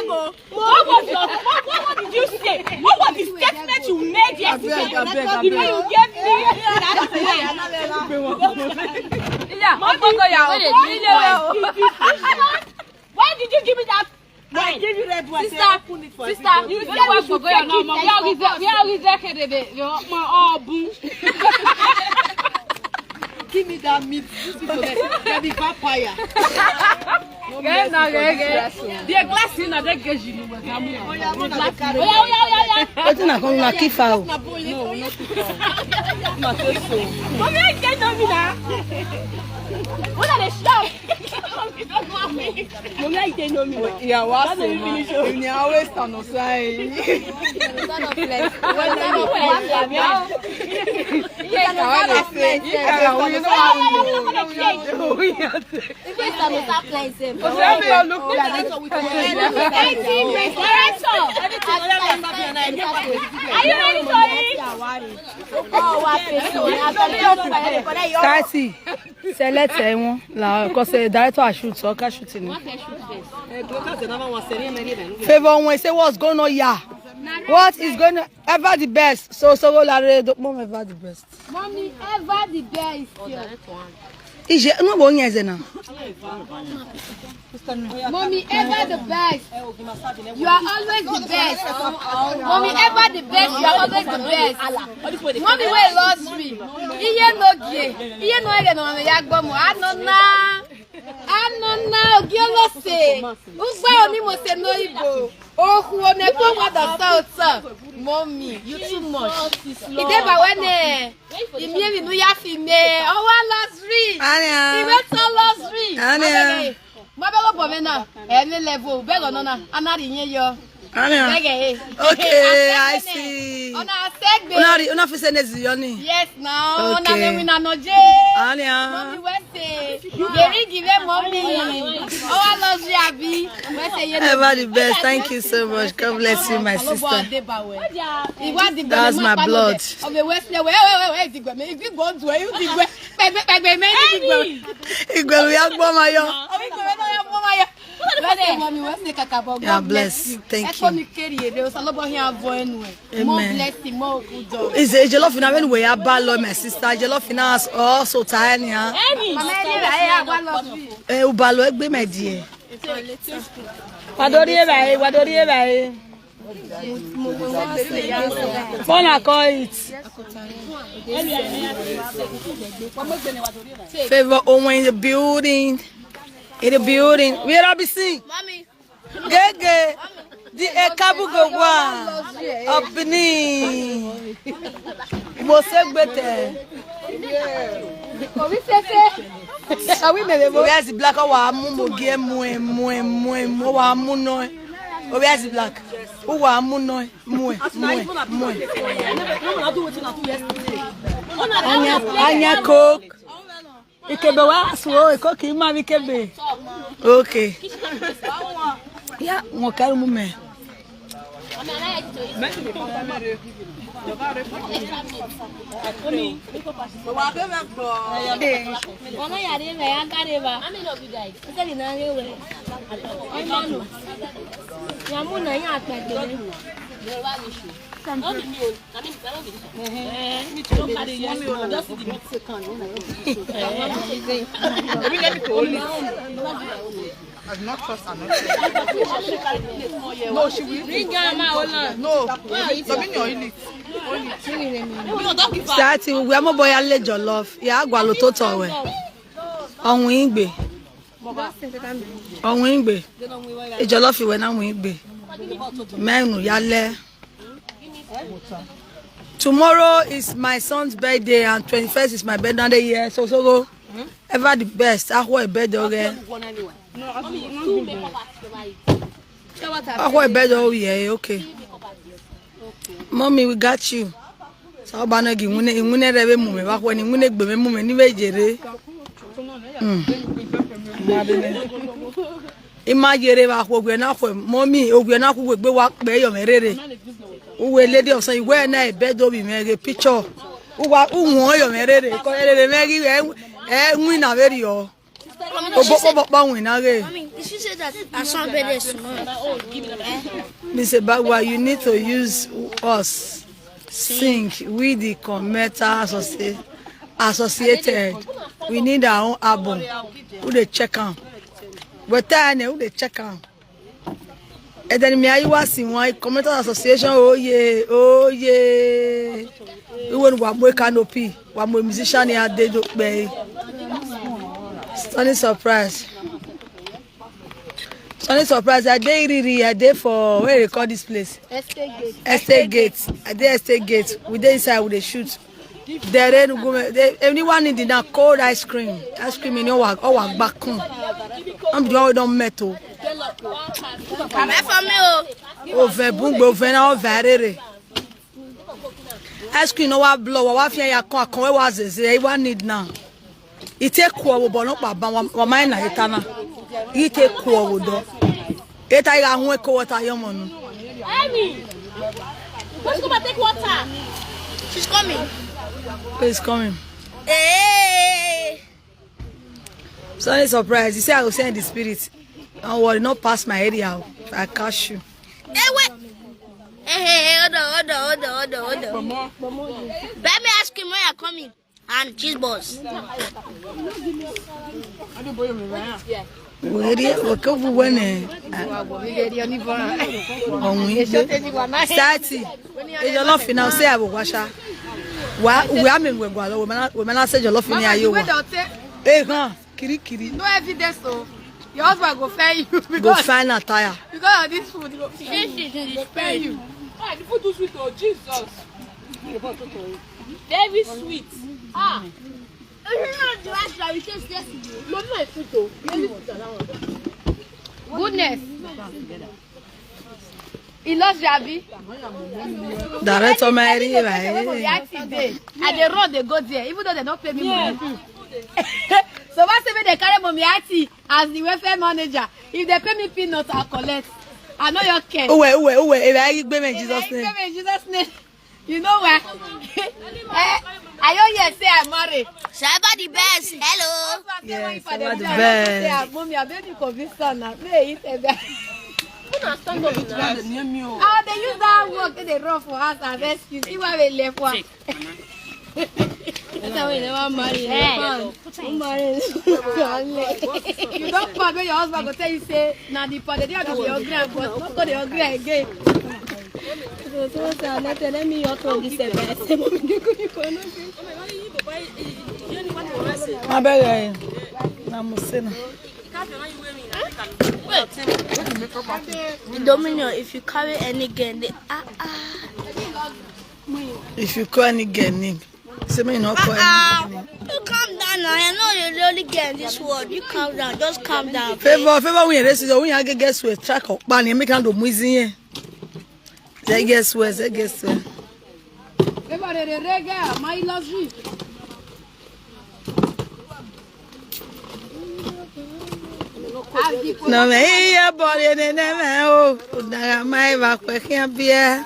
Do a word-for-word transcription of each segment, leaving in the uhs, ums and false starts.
What was your, what, what, what did you say? What was the statement you made yesterday? Abeg, abeg, abeg. Before you gave me that. Yeah, Mommy, Ogogo, yeah, what did you, what did you, why did you give me that wine? I give you red wine. Say, sister, open it for sister, everybody. You said we should take it. Where is the, where is the kedede? Your, my, oh, boom. Give me that meat. These people, they, they be vampire. Ghe na, ghe, ghe. The glass in na, they get you. Oya, oya, oya, oya. Wetin na come na kifa o? No, we no kifa. Na so so. Mommy, I get no me na. What are they shout? Mommy, I get no me na. Yeah, what? That's the finish. You always stand on side. Are you ready to eat? Tati, select anyone. La, 'cause the director I shoot, so I can shoot him. Favor, when say what's going on here? What is going on? Ever the best. So, so go la re do, mom, ever the best. Mommy, ever the best. Ije, no bo yen ze na. Mommy, ever the best. You are always the best. Mommy, ever the best. You are always the best. Mommy, we love you. Iye no gie. Iye no ege no me ya gbo mo. Anona. Anona, ogie lo se. Ugba oni mo se no ibo. Okhuo ne kpo wa da sa otọ. Mommy, you too much. Ideba wẹ nẹ, imiẹmwi ne u ya fi mẹ, ọ wa lọsri. Ania. Iwẹ tọ lọsri. Ania. Ma bẹghe obọ mwẹ na, ẹ ne level, bẹghe ọnọ na, a na rhie iyẹn yọ. Ania. Bẹghe he. Okay, I see. Ọna sẹgbe. Una ri, una fi se ne zi yọ ni. Yes, now. Okay. Ọna mẹ winna nọ je. Ania. Mommy, wẹ Geri give mommy. Oh, I love you, Abi. Ever the best. Thank you so much. God bless you, my sister. That's my blood. Igwe, we are Igwe. God bless you. Thank you. Amen. Is a jollof in a way, I balance, my sister. Jollof in us also tiny, huh? Eh, ubalo egbe, my dear. Wadori ebae, wadori ebae. Fona call it. Favor Owen in the building. In the building. Where I be seen? Mommy. Gege, the Ekabugo wa, Obini, Mosegbete. Where's the black? Wa mu mo gie mu, mu, mu, mu, wa mu no. Where's the black? Wa mu no, mu, mu, mu. Anya, anya Coke. Ikebe wa suo, eko ki ma vbe ikebe. Okay. Ya, wọn kẹrù mu mẹ. Ọna ya rre vbe, ya ga rre vba. Isẹdi na rre wẹ. Ọmọ nọ. Ya mu na ya kpẹgbe. No, she will. No, Dominion, oil it. Sati, we are more boy a le jollof. Ya gualọ otọ wẹ. Ọwin igbe. Ọwin igbe. Ejollof wẹ na win igbe. Mẹ unu ya lẹ. Tomorrow is my son's birthday and twenty-first is my birthday. Another year, so so go. Ever the best. Akhuo birthday ọghẹ. Akhuo birthday ọghẹ, okay. Mommy, we got you. Sa ọba na ghi iwinna, iwinna rẹ vbe mu mwẹ vbe akhuẹ ni, iwinna egbe mwẹ mu mwẹ ni vbe yere. Mm. I ma yere vbe akhuẹ, owiẹ na khuẹ, mommy, owiẹ na khu uwegbe wa kpẹ yọ mwẹ rere. Uwẹ lady ọsan, iwẹ na ebe do vbe mwẹ ghe picture. Uwa, u huọn yọ mwẹ rere, kọ rere mwẹ ghi ẹ, ẹ winna vberriọ. Obokpobokpo winna ghe. Mommy, did she say that her son birthday is tomorrow? Mister Bagua, you need to use us. Sing with the Cometa Associ-, Associated. We need our own album. Who dey check am? We tell you, who dey check am? And then me, I was in one Cometa Association. Oh yeah, oh yeah. We want one more canopy, one more musician here. They do pay. Stunning surprise. Stunning surprise. I dey Iriri. I dey for, where they call this place? Estate Gate. Estate Gate. I dey Estate Gate. We dey inside, we dey shoot. There ain't go. They, anyone need that cold ice cream? Ice cream in your wag, oh, wag back home. I'm the one who don't metal. Buy for me o. Oven bungbe, oven na oven rere. Ice cream no wa blow, wa wa fian ya kon akon, we wa zeze, e wa need na. I te ku ọvbo obọ nọkpa ban, wa, wa ma na eta na. I te ku ọvbo odọ. Eta i gha huẹn eko water ye ọmọ nu. Amy, let's go and take water. She's coming. Please coming. Hey. Stunning surprise. You say I go send the spirit. Don't worry, not pass my area o. I catch you. Hey, wait. Hey, hey, hey, hold on, hold on, hold on, hold on, hold on. Let me ask him when you're coming. And cheese balls. Wẹrẹ, wẹ ke vu wẹ nẹ. Ọwẹn igbe. Sati. Ejọ lọ fi na, ọ sẹ abo wa sha. Wa, wẹ a mẹ wẹ gualọ, wẹ ma na, wẹ ma na sẹ ejọ lọ fi ni aye wa. Ehan, kirikiri. No evidence o. Your husband go find you. Go because find attire. Because of this food, go find you. Ah, the food too sweet o, Jesus. Very sweet. Ah. You know the rice that we taste yesterday? No, not a food o. Very sweet, that one. Goodness. He lost Javi. Director Mary, right? Mommy, I see dey. I dey run, dey go there, even though they don't pay me money. So why say make they carry Mommy Ati as the welfare manager? If they pay me peanuts, I collect. I know your care. Uwe, uwe, uwe. If I give me in Jesus' name. If I give me in Jesus' name. You know why? Eh, I don't hear say I marry. Shabba the best. Hello. Yes, Shabba the best. Say, "Ah, mommy, I beg you convince her now." May he say that. Una stand up now. Ah, they use that word, they run for house as excuse. You have a left one. That's why you never marry. Eh. Who marry? You don't come when your husband go tell you say, "Na the pounded yam be your grand, but no go dey your grand again." So, so, so, let, let me your turn this time. I say, "Mommy, you go, you go, no go." My bad, eh, na Musina. Dominion, if you carry any girl, they, ah, ah. If you call any girl name, say me no call any girl name. You calm down now. I know you're the only girl in this world. You calm down. Just calm down, okay? Favor, favor, we raise it. We are get sweat track up. Bani, make am do muizin here. Say get sweat, say get sweat. Favor, the reggae, my love you. No me iya body ne ne me o. Udara mai va kwe khian bia.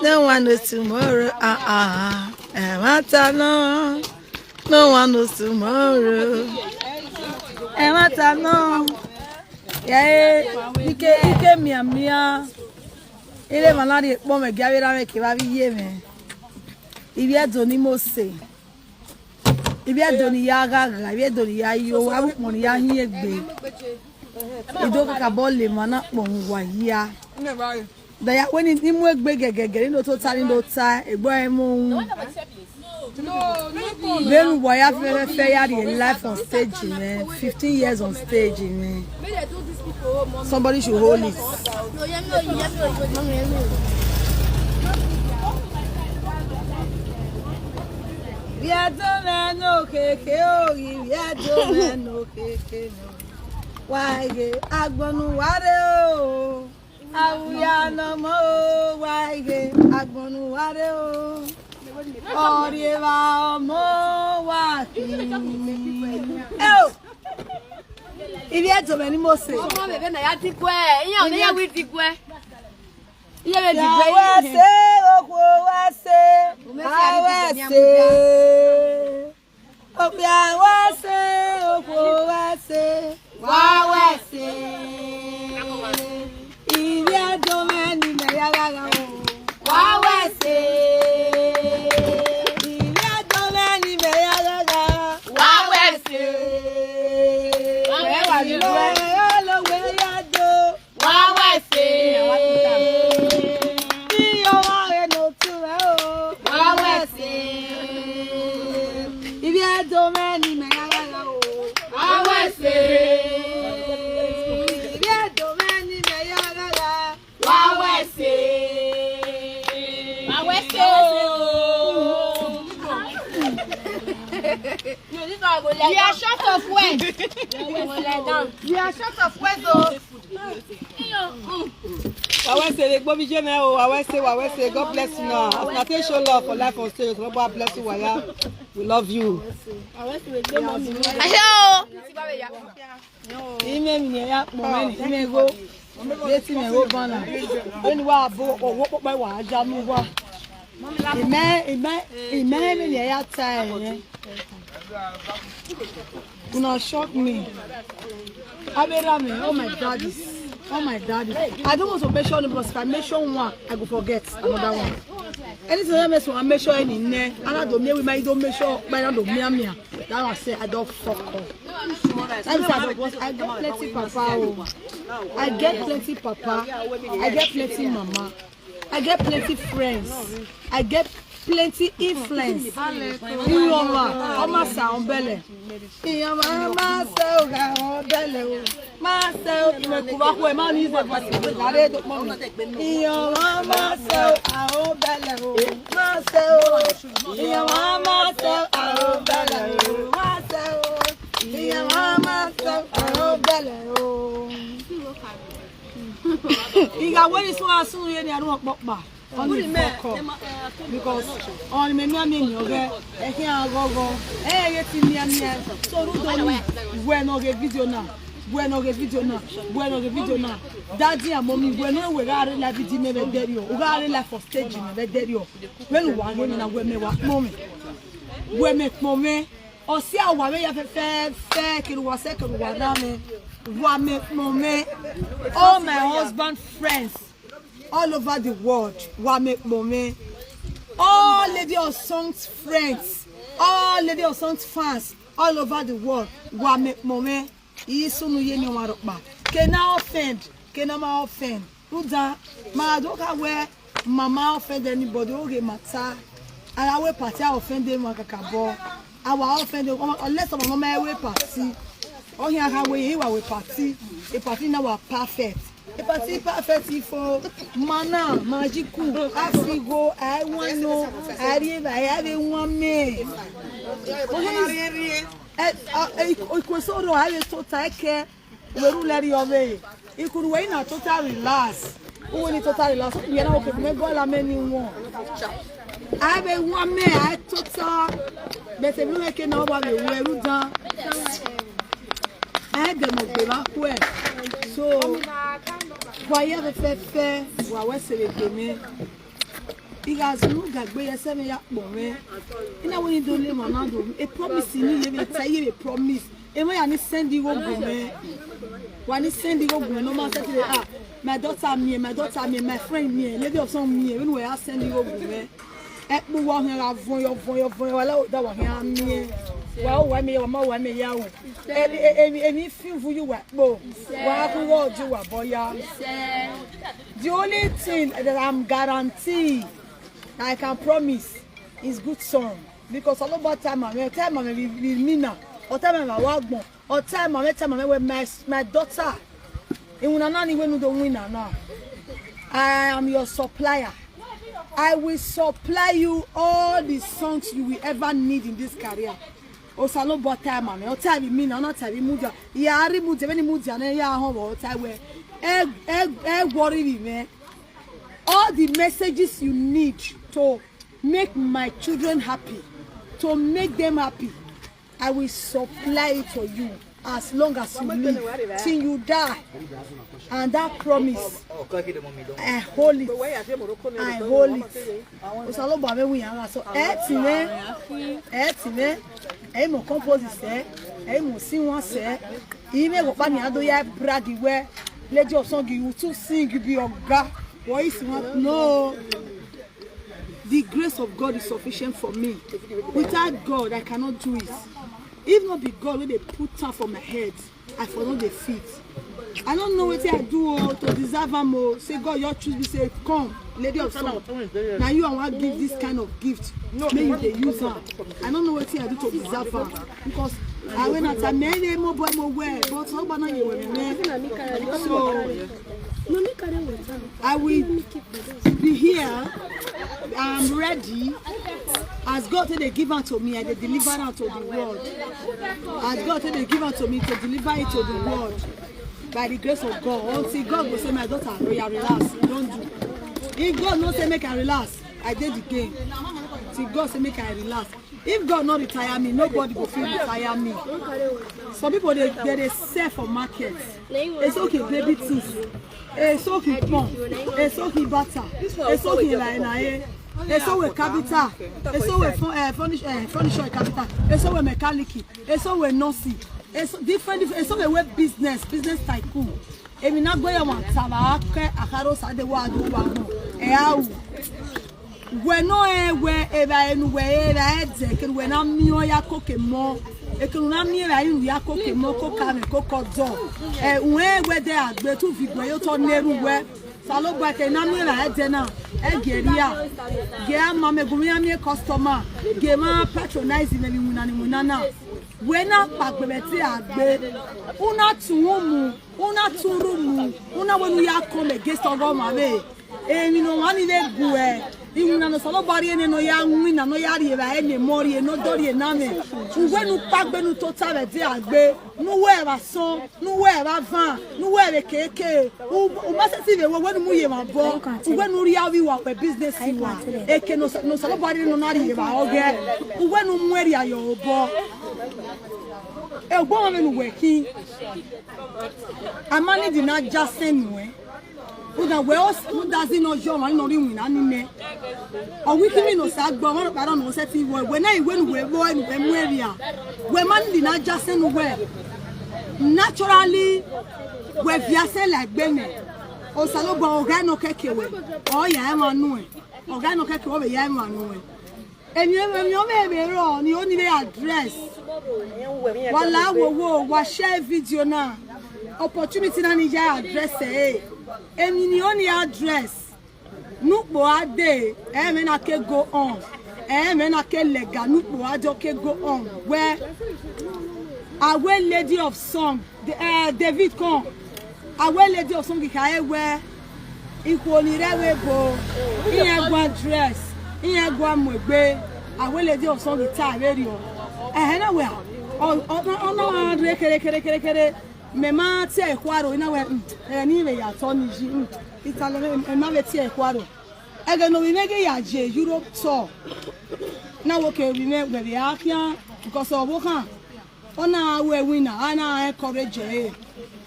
No one knows tomorrow. Ah, ah. Ẹmwata nọ. No one knows tomorrow. Ẹmwata nọ. Ya e, ike, ike mianmian. Ire emwa na rhie ekpọnmwẹ gie avbe erha mwẹ kevbe avbe iye mwẹ. Ivbi Ẹdo ne Mose. Ivbi Ẹdo ne I ya ghagha, ivbi Ẹdo ne I ya yo, avbe ukpọn ne I ya hin egbe. I do kakabọ le emwa na kpọnmwẹ uwa hia. Da ya wẹ ne I mu egbe gẹgẹgẹ, ne I do tota, ne I do ta, egbe ọnrẹn mu. Vbene uwa ya fẹfẹfẹ ya rhie life on stage mwẹ, fifteen years on stage mwẹ. Somebody should hold it. Vbe Ẹdo mwẹ ne okiekie o, vbe Ẹdo mwẹ ne okiekie nọ. Wa ghe agbọn ne uwa rre o. Awuya ne ọmọ o, wa ghe agbọn ne uwa rre o. Ọ rri evba ọmọ wa khin. Eo! Ivbi Ẹdo mwẹ ne Mose. Ọmọ vbe vbe na ya diguẹ, iran ne ya wi diguẹ. Iye vbe diguẹ. Ya wẹ se, okhuo wẹ se, a wẹ se. Okpia wa ẹse, okhuo wa ẹse, wa wẹ ẹse. Ivbi Ẹdo mwẹ ne imẹ ya gha gha o, wa wẹ ẹse. Ivbi Ẹdo mwẹ ne imẹ ya gha gha, wa wẹ ẹse. Wẹ wa ni wẹ ologhe ya do. Wa wẹ ẹse. Iye ọmwa ọre ne otu mwẹ o. Wa wẹ ẹse. Ivbi Ẹdo mwẹ ne imẹ ya gha gha o. Wa wẹ ẹse. Ivbi Ẹdo mwẹ ne imẹ ya gha gha. Wa wẹ ẹse. Wa wẹ ẹse o. We are short of words. We are short of words o. Wa wẹ ẹse, egbe ovbi iye mwẹ o, wa wẹ ẹse, wa wẹ ẹse. God bless you now. As una take show love for life on stage, God bless you, waya. We love you. Ayo. Imẹ emwi ne ya kpọ mwẹ ni, imẹ igho, de te imẹ igho ban na. Vbene wa bo ọvbokpọkpa wa ya mu uwa. Imẹ, imẹ, imẹ emwi ne ya ta ẹre. Una shock me. Aberame, oh my daddies, oh my daddies. I don't want to mention it, because if I mention one, I go forget another one. Anything I mention, I mention any name. I don't make we might don't mention, but I don't make me. That one say I don't fuck up. That is I don't want. I get plenty papa. Oh. I get plenty papa. I get plenty mama. I get plenty friends. I get plenty influence. Iran wa, ọma sa ọbẹlẹ. Iran wa ma sẹ o, gha ọbẹlẹ o. Ma sẹ o, imẹ ku vbe akhuẹ, ma ni zẹ vasi, gha re do kpọ mi. Iran wa ma sẹ o, gha ọbẹlẹ o. Ma sẹ o. Iran wa ma sẹ o, gha ọbẹlẹ o. Ma sẹ o. Iran wa ma sẹ o, gha ọbẹlẹ o. I gha wẹ ne I sunu ye ne a ru ọkpọkpa, ọni fuck up. Because ọni mẹ mianmian ni ọghẹ, ẹkhian ghọghọ, ẹ i re te mianmian. So rhunmwuda ọni, wẹ ne ọ ghe video na, wẹ ne ọ ghe video na, wẹ ne ọ ghe video na. Daddy and mommy, wẹ ne wẹ gha rre live video mẹ vbe ẹdẹrriọ, u gha rre live for stage mẹ vbe ẹdẹrriọ. Vbene uwa ghe emwi na, wẹ mẹ wa kpọnmwẹ, wẹ mẹ kpọnmwẹ. Ọ si a wa vbe ya fẹfẹfẹ, kere uwa sẹ, kere uwa na mwẹ, wa mẹ kpọnmwẹ. All my husband friends all over the world, wa mẹ kpọnmwẹ. All Lady Oson's friends, all Lady Oson's fans all over the world, wa mẹ kpọnmwẹ. I sunu ye ne ọmwa rhọkpa. Ke na offend, ke na ma offend. Rhunmwuda, ma do kha wẹ ma ma offend anybody, oghe ma ta. A gha wẹ party, a offend emwa kakabọ. A wa offend, unless ọmwa ne ọ ma wẹ party. Ọ khian kha wẹ, I wa wẹ party. E party na wa perfect. E party perfect fo. Ma na, ma ji ku, a fi igho, a i wan nọ, a rri evbare, a vbe wan mẹ. Ẹ, a, ẹ, ikueso rrọọ, a vbe tota ẹkẹ. Wẹ rhulẹ rri ọvbehe, ikunu wẹ i na tota relax. Uwẹ ni tota relax, okpia na oke mẹ gọla mẹ ni wọn. A vbe wan mẹ, a tota, but emwi ne ke na ọ wa vbe wẹ rhunmwuda. A dẹ mẹ gbe vbe akhuẹ. So, wa ya fẹfẹfẹ, wa wẹ sẹ vbe gbe mẹ. I gha zẹ unu ga egbe ye ẹsẹ mwẹ ya kpọ mwẹ. I na wẹ ne I do le emwa na do, e promise ni ye vbe ta, iye vbe promise. Emwa ya ni send igho gu mwẹ. Wa ni send igho gu mwẹ, no ma sẹ te, ah, my daughter miẹn, my daughter miẹn, my friend miẹn, Lady Oson miẹn, vbene uwẹ ya send igho gu mwẹ. Ẹkpo uwa khian gha vọnyọ, vọnyọ, vọnyọ, wa la da wa khian miẹn. Wa wa mẹ ya, wa ma wa mẹ ya o. Emwi, emwi, emwi fi uwu ye uwa ẹkpo. Wa khu igho ọjọ uwa obọ ya. The only thing that I'm guarantee, I can promise, is good song. Because Osanobua ta ma mwẹ, ọ ta ma mwẹ vbe, vbe imina, ọ ta ma mwẹ vbe agbọn, ọ ta ma mwẹ, ta ma mwẹ wẹ my, my daughter. Iwinna na ni wẹ ne u do winna na. I am your supplier. I will supply you all the songs you will ever need in this career. Osanobua ta ma mwẹ, ọ ta vbe imina, ọ na ta vbe imudia. I gha rre imudia, vbene imudia na ya họn vbe ọ ta wẹ, ẹ, ẹ, ẹ worry vbe mwẹ. All the messages you need to make my children happy, to make them happy, I will supply it for you. As long as you live, till you die. And that promise, I hold it. I hold it. Osanobua vbe wẹ iran gha so. Ẹ ti mwẹ, ẹ ti mwẹ, ẹ i mu compose sẹ, ẹ i mu si wan sẹ. I mwẹ ghe ọkpa nian do ya brag wẹ, Lady of Song, you too sing, you be oga. What is one? No. The grace of God is sufficient for me. Without God, I cannot do it. If not be God wey dey put am for my head, I for no dey fit. I no know wetin I do o to deserve am o. Say God just choose me, say, "Come, Lady of Song. Na you I wan give this kind of gift. Make you dey use am." I no know wetin I do to deserve am. Because I went out, I made a mobile mo well, but nobody no hear me. So, I will be here. I'm ready. As God take dey give am to me, I dey deliver am to the world. As God take dey give am to me to deliver it to the world. By the grace of God, until God go say, "My daughter, oya, relax, you don do." If God no say make I relax, I dey the game. Till God say make I relax. If God no retire me, nobody go fit retire me. Some people dey, they dey sell for market. Esoki baby things. Esoki pọn. Esoki bata. Esoki lainae. Esowe carpenter. Esowe fur-, eh, furnish-, eh, furniture carpenter. Esowe mechanic. Esowe nurse. Eso different, different. Esowe business, business tycoon. Emwi ne a gbe ya wan ta vbe a kẹ akharosa de wa do wa nọ. Ẹ a ru. Wẹ ne ọ rẹn wẹ evbare ne uwẹ re, evbare ẹdẹ, ekene uwẹ na miẹn ọ ya koko emọ, ekene u na miẹn evbare inu ya koko emọ, koko amwẹ, koko ọdọ. Ẹ, u rẹn wẹ de a gbe te u viọ iguẹ ye otọ ne erha uwẹ. Osanobua, ekene na miẹn evbare ẹdẹ na, ẹ gie rria, gie a ma mẹ gu mwẹ iran miẹn customer, gie emwa patronize mwẹ vbe iwinna ni iwinna na. Wẹ na kpaegbe vbe ẹdẹ a gbe, u na tọn uhunmwu, u na tọn urhumwu, u na wẹ ne u ya come against ọghe ọmwa vbe. Emwi ne ọmwa ni vbe guẹ, iwinna ne Osanobua rhie nẹ ne ọ ya winna, ne ọ ya rhie evbare ne emọ rhie, ne ọ do rhie ne amwẹ. Uwẹ ne u kpaegbe ne u tota vbe ẹdẹ a gbe, ne u wẹ vbe asọn, ne u wẹ vbe avan, ne u wẹ vbe keke, u, u ma sẹtin vbe wẹ, uwẹ ne u mu ye emwa obọ, uwẹ ne u rhie avbe iwa, wẹ business iwa, eke ne Osa-, ne Osanobua rhie nẹ ne ọ na rhie evbare ọghẹ, uwẹ ne u mu ẹre ya ye obọ. E, ugbọmwa vbene uwẹ khin, a ma need ne a ya sẹ nuẹn. Rhunmwuda wẹ, o s-, rhunmwuda zẹ ne ọ yọ ọmwa ni ne ọ rre iwinna ni nẹ. Ọ wẹ ikimwi ne Osa gbe, ọmwa rhọkpa rọ ne ọ sẹtin vbọ, wẹ na i wẹ ne uwẹ vbọ, ne uwẹ mu ẹre ya. Wẹ ma need ne a ya sẹ ne uwẹ. Naturally, wẹ viọ asẹ la egbe nẹ. Osanobua, ọ ghae ne ọ kẹke wẹ, ọ ya ẹmwẹ nuẹn. Ọ ghae ne ọ kẹke wẹ, ọ vbe ya ẹmwẹ nuẹn. Emwi, emwi ọmọ ẹmwẹ rrọọ ne I ho ne I vbe address. Wa la wo wo, wa share video na. Opportunity na ne I ya address ẹre. Emwi ne I ho ne I address. Ne ukpo gha dee, ẹmwẹ na ke go on. Ẹmwẹ na ke lẹga ne ukpo gha dee, ọ ke go on. Wẹ, a wẹ Lady of Song. De-, eh, David kọn, a wẹ Lady of Song kha ẹre wẹ, ikhuo ni rre ẹvbo ebo, iran gua dress, iran gua mu egbe, a wẹ Lady of Song ta vberriọ. Ẹhẹn na wẹ, ọ, ọ, ọ na rre kere, kere, kere, kere, mẹ ma tie ẹre khuaro, I na wẹ, hmm, ẹghẹ ne I vbe ya tọ ni yi, hmm, I ta lẹ, mẹ ma vbe tie ẹre khuaro. Ẹghẹ ne ovbi mwẹ ghi ya ye Europe tour, na wẹ oke ovbi mwẹ, wẹ vbe a khian, because ọvbokhan, ọ na ru ẹwinna, a na encourage ẹre,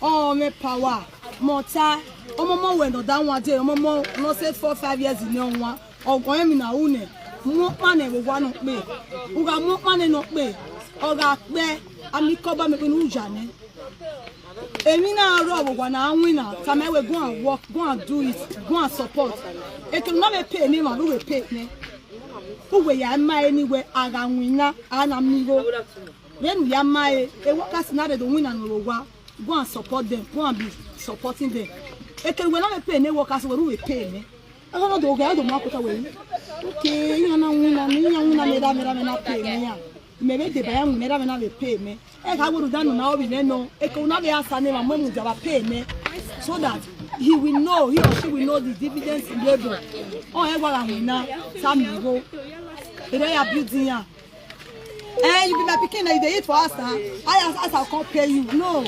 ọ mwẹ power, mẹ ọ ta, ọmọmọ wẹ ne ọ da wan dee, ọmọmọ ne ọ sẹ four, five years ne ọ wan, ọ guan emwi ne a ru nẹ, mu ọkpa nẹ vbe owa ne ọ kpe, u gha mu ọkpa nẹ ne ọ kpe, ọ gha kpẹ, a miẹn ikọba mẹ kpe ne u ya nẹ. Emwi na rrọọ vbe owa ne a winna, tama wẹ go and work, go and do it, go and support. Eke ne u na vbe pay ne emwa, vbe u vbe pay nẹ. U wẹ ya ma ẹre ne wẹ a gha winna, a na miẹn igho. Vbene u ya ma ẹre, e workers na rre do winna ne u vbe owa, go and support them, go and be supporting them. Eke ne uwẹ na vbe pay ne workers, wẹ ne u vbe pay nẹ. Ẹghẹ ne ọ do ghe, ọ do mu akota wẹ yi. Okay, iran na winna, iran winna, mẹ ra, mẹ ra, mẹ na pay nẹ iran. Mẹ vbe deba iran winna, mẹ ra, mẹ na vbe pay nẹ. Ẹ gha wẹ rhunmwuda ne u na ru ovbi mwẹ nọ, eke u na vbe answer ne emwa mu emu dia vbe pay nẹ. So that he will know, he or she will know the dividends in labor. Ọ rẹn wa gha winna, sa miẹn igho. Erriọ ya build iran. Eh, you be my pikin, na you dey eat for house na. I as, as I come pay you. No.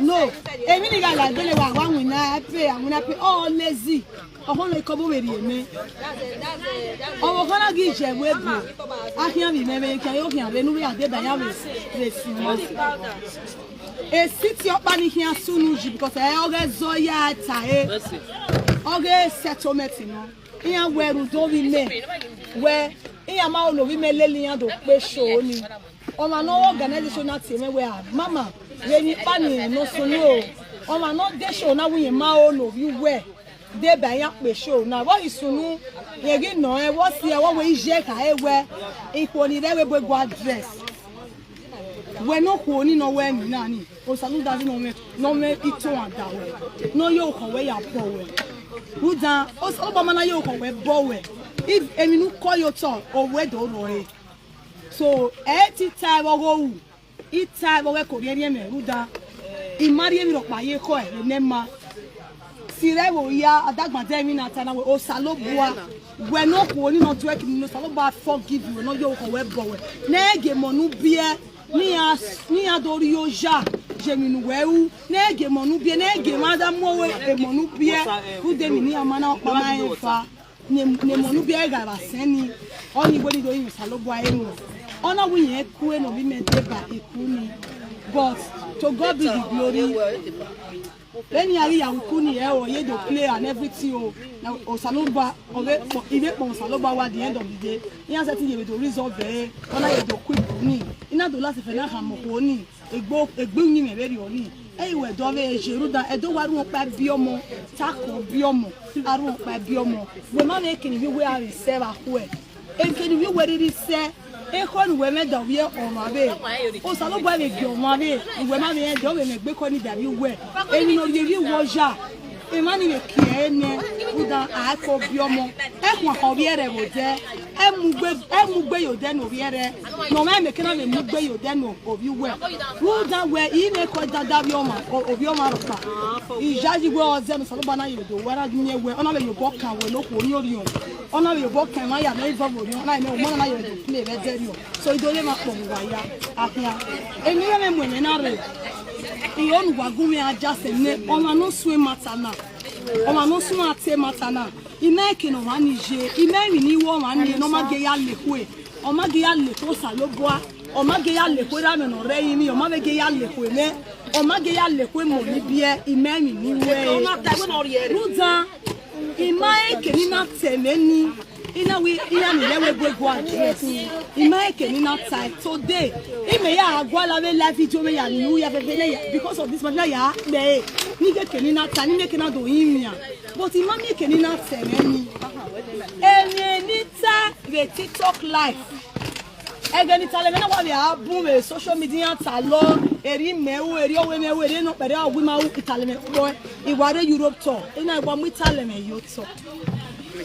No. Emwi ni gha la gbele wa, wa winna, I pay, I winna pay. Oh, lazy. Ọkhọ na ikọbọ vbe rhie mẹ. Ọvbokhan na ghi ye ẹvbo ebo. A khian vbe imẹ vbe khian, yo khian vbe ne u vbe ya deba iran vbe, vbe sunu. Esiti ọkpa ni khian sunu yi, because ẹ ọghe zọ ya ta e. Ọghe settlement nọ. Iran wẹ rhunmwuda ovbi mẹ, wẹ iran ma ho ne ovbi mẹ lele iran do kpe show ni. Ọmwa ne ọ re organization na tie mwẹ wẹ, a mama, vbe emwi kpa ni nọ sunu o. Ọmwa ne ọ de show na wẹ irẹn ma ho ne ovbi uwẹ deba iran kpe show na. Vbe ọ ghi sunu, rẹn ghi nọ rẹn, vbe ọ si ẹre, ọ wẹ iye kha ẹre wẹ, ikhuo ni rre ẹvbo ebo gu address. Wẹ ne okhuo ni ne ọ wẹ emwi na ni, Osanudazi ne ọ mwẹ, ne ọ mwẹ itohan da wẹ, ne ọ ye orukhọ wẹ ya bọ wẹ. Rhunmwuda, Osanobua ma na ye orukhọ wẹ bọ wẹ, emwi ne u kọ ye otọ, owẹ do rrọọ ẹre. So, ẹ i te ta ẹvbo ọghe ohu, I ta ẹvbo ọghe ke orhiẹnrhiẹn mwẹ, rhunmwuda, I ma rhie emwi rhọkpa ye ekhọe vbe ne ma. Sirra ẹvbo hia, a da gbannzẹ emwi na ta na wẹ, Osanobua, wẹ ne okhuo ni ne ọ tuẹ khin, ne Osanobua forgive wẹ, ne ọ ye orukhọ wẹ bọ wẹ. Ne ẹ gie emọ ne u biẹ, ne iran, ne iran do rhie oya ye emwi ne uwẹ ru. Ne ẹ gie emọ ne u biẹ, ne ẹ gie emwa da mu owẹ emọ ne u biẹ, rhunmwuda emwi ne iran ma na ọkpa ma rẹn eva. Ne, ne emọ ne u biẹ gha vbe asẹn ni, ọni wẹ ne I do rinmwian Osanobua ẹre nọ. Ọ na wẹ irẹn ku ne ovbi mẹ deba, I ku ni. But to God be the glory. Vbene iran ghi ya ru ku ni, ẹ, ọ ye do play and everything o. Na Osanobua, ọ vbe kpọ, I vbe kpọ Osanobua wa the end of the day. Iran sẹtin ye vbe do resolve ẹre, ọ na ye do ku ibu ni. I na do last fẹ na khama okhuo ni. Egbe, egbe uyinmwẹ vberriọ ni, ẹ i wẹ ẹdẹ ọvbehe ye, rhunmwuda ẹdẹ owa rhuọnmwukpa biẹ ọmọ, takọ biẹ ọmọ, a rhuọnmwukpa biẹ ọmọ. Wẹ ma vbe kene ivbi uwẹ a vbe sẹ vbe akhuẹ, ekene ivbi uwẹ rhirhi sẹ, ekhọe ne uwẹ mwẹ da ovbi ọmwa vbe, Osanobua vbe gie ọmwa vbe, uwẹ ma vbe rẹn de, ọ vbe mwẹ egbe ekhọe ni da ivbi uwẹ, emwi ne ọ rhie ivbi uwẹ oya. Emwa ni vbe kie ẹre nẹ, rhunmwuda a i ko biẹ ọmọ, ẹ khuan khẹ ovbi ẹre vbe odẹ, ẹ mu gbe, ẹ mu gbe ye odẹ ne ovbi ẹre, ne ọ mwẹ mẹ ke na vbe mu gbe ye odẹ ne ovbi uwẹ. Rhunmwuda wẹ, I mwẹ ekhọe dada vbe ọmwa, o-, ovbi ọmwa rhọkpa. I yayi wẹ ọ zẹ ne Osanobua na ye do wẹ, ọ na yin wẹ, ọ na vbe ye obọ kan wẹ ne okhuo ni orhiọn, ọ na vbe ye obọ kan emwa ya ne ọ i vọvbe orhiọn, ọ na vbe mwẹ ọmọ na na ye do play vbe ẹdẹrriọ. So I do re emwa kpọ vbe uwa hia, a khian. Emwi ne I mu ẹmwẹ na rre, I ho ne uwa gu mwẹ a jaste nẹ, ọmwa ne ọ suẹn emata na, ọmwa ne ọ suẹn a te emata na, I ma rẹn eke ne ọmwa ni ye, I ma rẹn emwi ne I ru ọmwa ni, ne ọ ma gie ya lekhue, ọ ma gie ya lekhue Osanobua, ọ ma gie ya lekhue erha mwẹ ne ọ rre ẹrinmwi, ọ ma vbe gie ya lekhue mwẹ, ọ ma gie ya lekhue emọ ni biẹ, I ma rẹn emwi ne I ru ẹre. Rhunmwuda, I ma rẹn eke ne I na ta ẹmwẹ ni. I na wẹ iran ni rre ẹvbo ebo gu address. I ma rẹn eke ne I na tae today. I mẹ ya gualọ avbe live video mwẹ ya ni ru ya fẹfẹ ne ya, because of this matter ya kpẹre. Ne I ghẹ eke ne I na tae, ne I miẹn eke na do rinmwian. But I ma miẹn eke ne I na ta ẹmwẹ ni. Emwi ne I ta vbe TikTok live. Ẹghẹ ne I talẹ mwẹ na wa vbe a bun vbe social media iran talọ, erriọ imẹ ru, erriọ ọvbehe mwẹ ru, erriọ ne ọ kpẹre ọgua ima ru, I talẹ mwẹ kpọe, I wa rre Europe tour, I na wa mu italẹ mwẹ ye otọ.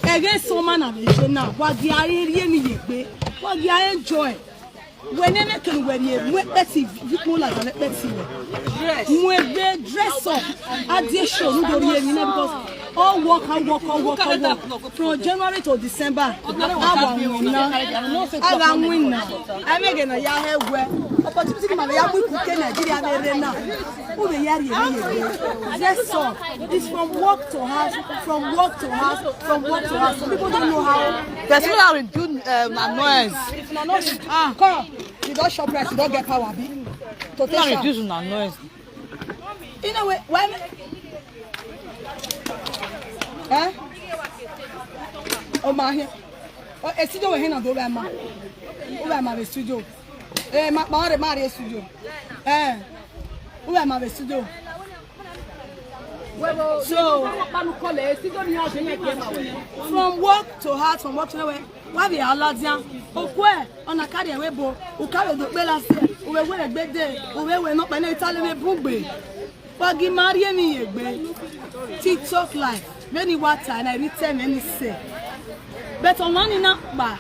Ẹghẹ sẹ ọma na vbe ye na, wa gie a rhie emwi ye egbe, wa gie a enjoy. Wẹ ne ẹmwẹ kene uwẹ rhie, mu ekpẹti, vikun ladian ne ekpẹti wẹ. Mu egbe dress up, a die show ne u do rhie emwi na, because all work, all work, all work, all work. From January to December, a wa winna, a gha winna. A i mwẹ ẹghẹ ne a ya hẹ wẹ, opportunity ni ma vbe ya mu iku ke Nigeria vbe rre na. U vbe ya rhie emwi ye egbe. Dress up. It's from work to house, from work to house, from work to house. Some people don't know how. There's no how we do, um, a noise. If una no, ah, come. You don chop rice, you don get power, abi? To take shower. Una reduce una noise. You know, why? Eh? Oh, my here. Oh, a studio we here na do, where ma? Where ma the studio? Eh, ma, ma, ma the studio. Eh. Where ma the studio? So, from work to house, from work to nowhere, wa vbe a ladian. Okue, ọ na ka rrie ẹvbo ebo, u ka vbe do kpela sẹ, u vbe werriegbe dee, u vbe wẹ ne ọ kpẹ ne I talẹ mwẹ bun gbe. Wa gie ima rhie emwi ye egbe. TikTok live, vbene I wa tae na, I rhie ta ẹmwẹ ni sẹ. But ọmwa ni na kpa,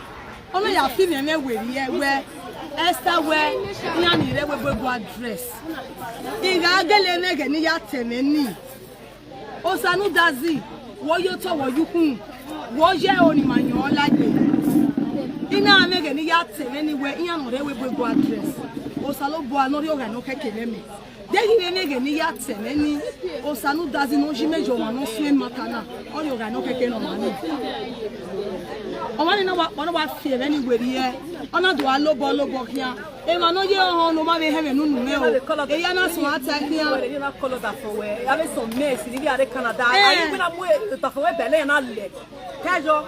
ọ na ya fi mwẹ ẹmwẹ werriẹ wẹ, Esther wẹ, iran ni rre ẹvbo ebo gu address. I gha gele mwẹ ẹghẹ ne I ya ta ẹmwẹ ni. Osanudazi, wẹ ye otọ, wẹ ye ukhunmwu, wẹ ye ẹro ne ima yọn lagbe. I na mwẹ ẹghẹ ne I ya ta ẹmwẹ ni wẹ, iran ne ọ rre ẹvbo ebo gu address. Osanobua ne ọ rhie ọghe ne ọ kẹkẹ mwẹ mẹ. Deghẹ I vbe mwẹ ẹghẹ ne I ya ta ẹmwẹ ni, Osa ne udazi ne ọ yi mẹ ye ọmwa ne ọ suẹn ma ta na, ọ rhie ọghe ne ọ kẹkẹ ne ọmwa ni. Ọmwa ni na wa kpọ, na wa fi ẹmwẹ ni werriẹ, ọ na do a lobọ lobọ khian. Emwa ne ọ ye ọhọn ne ọ ma vbe họn ẹmwẹ ne unu mwẹ o, eya na suẹn a ta khian. Wẹ na call us for wẹ, avbe some men, si ni vbe a rre Canada, Eh. a yi wẹ na mu e ta for wẹ bẹlẹ na lẹ. Kẹjọ.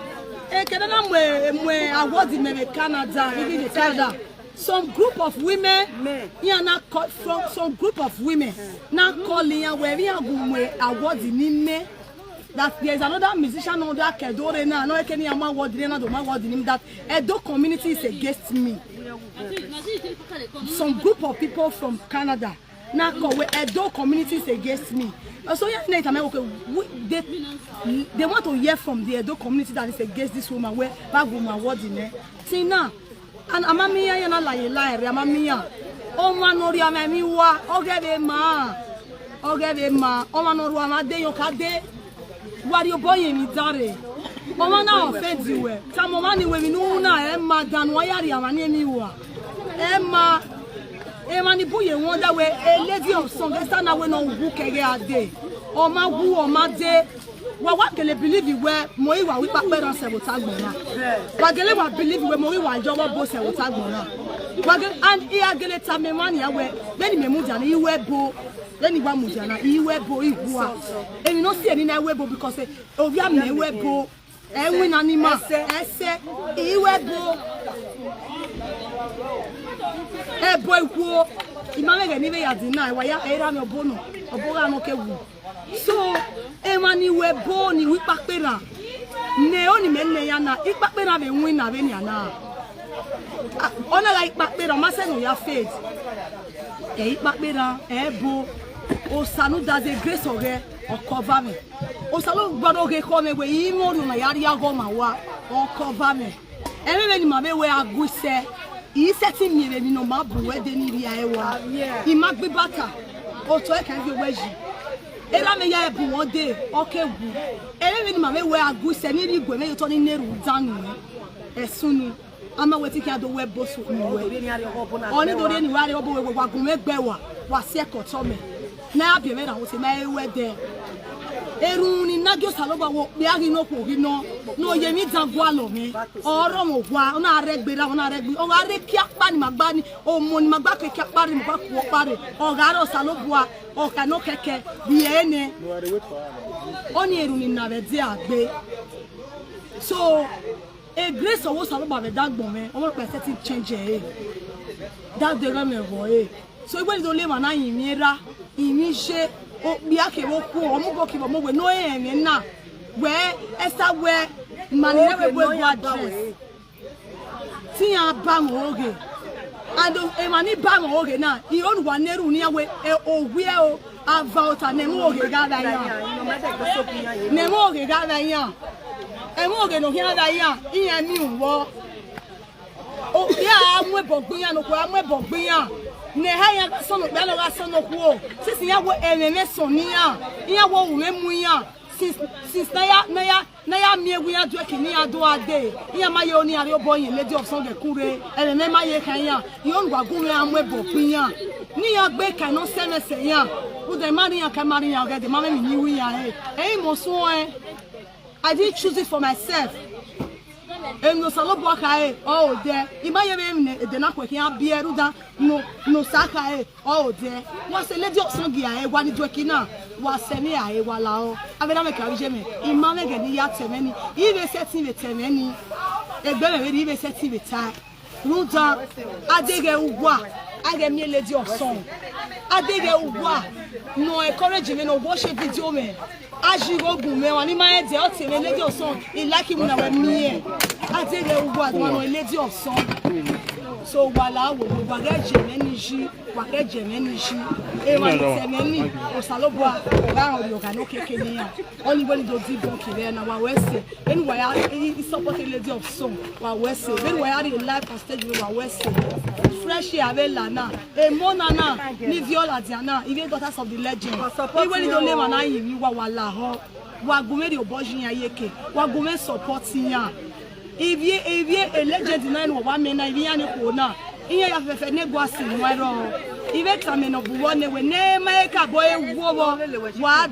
Ekene na mu e, mu award mẹ vbe Canada, vbe vbe Canada. Some group of women, Men. iran na call, from some group of women, na call iran wẹ vbe iran gu mu award ni mẹ. That there is another musician na da ke do rre na, no ekene iran mu award ni na do mu award ni mẹ, that Edo community is against me. Some group of people from Canada na call wẹ Edo community is against me. So yeah, na tama okay, we, they, they want to hear from the Edo community that is against this woman wẹ vbe a gu mu award nẹ. Till now, and a ma miẹn iran, iran na la ye la ẹre, a ma miẹn iran. Ọmwa ne ọ rhie mwẹ emwi wa, ọ ghẹ vbe ma, ọ ghẹ vbe ma, ọmwa ne ọ rhie mwẹ dee, ọ ka dee. Wa rhie obọ ye emwi dan rre. Ọmwa na offend wẹ. Tama ọmwa ni wẹ emwi ne u ru na, ẹ ma dan ne uwa ya rhie mwẹ ni emwi wa. Ẹ ma, emwa ni bu ye wonder wẹ, a lady of song, Esther na wẹ ne ọ wu kẹghe a dee. Ọ ma wu, ọ ma dee. Wa wa gele believe wẹ, mo i wa ru ikpakpa erhan sẹ vbe ota agbọn na. Wa gele wa believe wẹ, mo i wa ye ọvbobọ sẹ vbe ota agbọn na. Wa gele, and I a gele tama emwa nian wẹ, vbene imẹ mudia na, I ru ẹbo. Vbene I wa mudia na, I ru ẹbo, I wua. Emwi ne ọ si ẹre na, I ru ẹbo because, eh, ovbi amẹ ru ẹbo. Ẹwinna ni ima, Ẹsẹ. Ẹsẹ, I ru ẹbo. Ẹbo I wu. I ma mwẹ ẹghẹ ne I vbe ya deny, wa ya, ẹ i ra mwẹ ọbo nọ, ọbo gha nọ ke wu. So, emwa ni ru ẹbo ni ru ikpakpa erhan, ne oni mẹ nẹ ya na, ikpakpa erhan vbe winna vbenian na. Ah, ọ na gha ikpakpa erhan, ọ ma sẹ ne ọ ya fade. Ẹ ikpakpa erhan, ẹ ẹbo, Osa ne udazi grace ọghẹ, ọ cover mwẹ. Osanobua ne ọ ghe khọ mwẹ wẹ, I mwẹ orhiọn na ya rhie ọghọ ma owa, ọ cover mwẹ. Ẹmwẹ vbene ima vbe wẹ a gu isẹ, I sẹtin miẹn vbe emwi ne ọ ma bu wẹ dee ne I rhie ẹre wa. I ma gbe ibata, otọ ẹkan ivbi owẹ yi. Erha mwẹ ya bu wọn dee, ọ ke wu. Ẹmwẹ vbene ima vbe wẹ a gu isẹ ne I rhie iguẹ mwẹ ye otọ ne I na erhu dan nuẹn. Ẹsunu, a ma wẹ te I khian do wẹ ẹbo sunu wẹ. Ọ ni do rhie ne I wa rre ọbo wẹ, wa gu mwẹ gbe ẹwa, wa si ẹko otọ mẹ. Ne a biẹ mwẹ ra, wo te ma ru ẹdẹ. Erhunmwu ne I na gie Osanobua wẹ okpia ghi nọ, okhuo ghi nọ, ne ọ ye emwi dan gualọ mwẹ. Ọ rọmwẹ owa, ọ na rre egbe ra, ọ na rre egbe, ọ gha rre ekiakpa ne ima gba ni, omo ne ima gba ke ekiakpa rre, ima gba ku ọkpa rre, ọ gha rre Osanobua, ọ kha nọ kẹkẹ, rhie nẹ. Ọni erhunmwu ne I na vbe ẹdẹ a gbe. So, e grace ọvbokhan Osanobua vbe ẹdẹ agbọn mwẹ, ọmọ ọkpa sẹtin change ẹre. Da deghẹ mwẹ vbọ ẹre. So, I wẹ ne I do le emwa na rinmwian erha, rinmwian iye, okpia kevbe okhuo, ọmọ obọ kevbe ọmọ owe, ne ọ rẹn ẹmwẹ na. Wẹ, Esther wẹ, ma ni rre vbe gu address. Te iran ba mwẹ oghe. And emwa ni ba mwẹ oghe na, I ho ne uwa na erhunmwu ne iran wẹ, e, owiẹ o, ava ota, ne ẹmwẹ oghe gha vba iran. Ne ẹmwẹ oghe gha vba iran. Ẹmwẹ oghe ne ọ khian vba iran, iran miẹn uwọ. Okpia a mu ẹbọ gbe iran, ne okhuo a mu ẹbọ gbe iran. Ne eha iran gha sọn ne okpia, ne ọ gha sọn ne okhuo. Since iran wẹ ẹmwẹ mwẹ sọn ne iran, iran wẹ ohu mwẹ mu iran. Since, since na ya, na ya, na ya miẹn wẹ iran duẹki ne iran do a dee, iran ma ye ro ne iran rhie obọ yin Lady of Song ẹkun rre, ẹmwẹ mwẹ ma ye kha iran, I ho ne uwa gu mwẹ a mu ẹbọ gbe iran. Ne iran gbe ka ne ọ sẹ mwẹ sẹ iran, rhunmwuda I ma rri iran ka, I ma rri iran ọghẹdẹ, I ma mwẹ emwi ne I ru iran re. Ẹre I mọ suẹn. I didn't choose it for myself. Emwi ne Osanobua khare, ọ re odẹ. I ma ye vbe emwi ne ẹdẹ na khuẹ khian biẹ rhunmwuda ne, ne Osa khare, ọ re odẹ. Wa sẹ Lady of Song a re, wa ni duẹki na, wa sẹ ẹmwẹ a re, wa lahọ. Avbe erha mwẹ kevbe avbe iye mwẹ, I ma mwẹ ẹghẹ ne I ya ta ẹmwẹ ni. I vbe sẹtin vbe ta ẹmwẹ ni. Egbe mwẹ vberriọ, I vbe sẹtin vbe tae. Rhunmwuda, a deghẹ uwa, a ghẹ miẹn Lady of Song. A deghẹ uwa, ne ọ encourage mwẹ, ne ọ watch video mwẹ. A yi igho gun mwẹ, ọmwa ni ma rẹn ẹdẹ, ọ tie mwẹ Lady of Song, I like iwinna wẹ miẹn. A deghẹ uwa, ne ọ Lady of Song. So, wa la wo, wa ghẹ ye ẹmwẹ ni yi, wa ghẹ ye ẹmwẹ ni yi. Emwa ni ta ẹmwẹ ni, Osanobua, ọ gha rọnmwẹ ọghe ne ọ kẹkẹ ne iran. Ọni wẹ ne I do di bọkẹ vbe na, wa wẹ sẹ. Vbene uwa ya, I, I support Lady of Song, wa wẹ sẹ. Vbene uwa ya rrie live on stage, wa wẹ sẹ. Fresh Air avbe la na, emọ na na, ni viọ ladian na, ivbi Daughters of the Legend. I wẹ ne I do le emwa na rinmwian, wa, wa lahọ. Wa gu mwẹ rhie obọ yi iran iyeke, wa gu mwẹ support iran. Ivbi, ivbi e legend na ne uwa wa miẹn na, ivbi iran ni khuo na. Iran ya fẹfẹ ne gua si nuẹn rrọọ. I vbe tama nọ bu vbọ ne wẹ ne ma ka bọ e wo vbọ, wa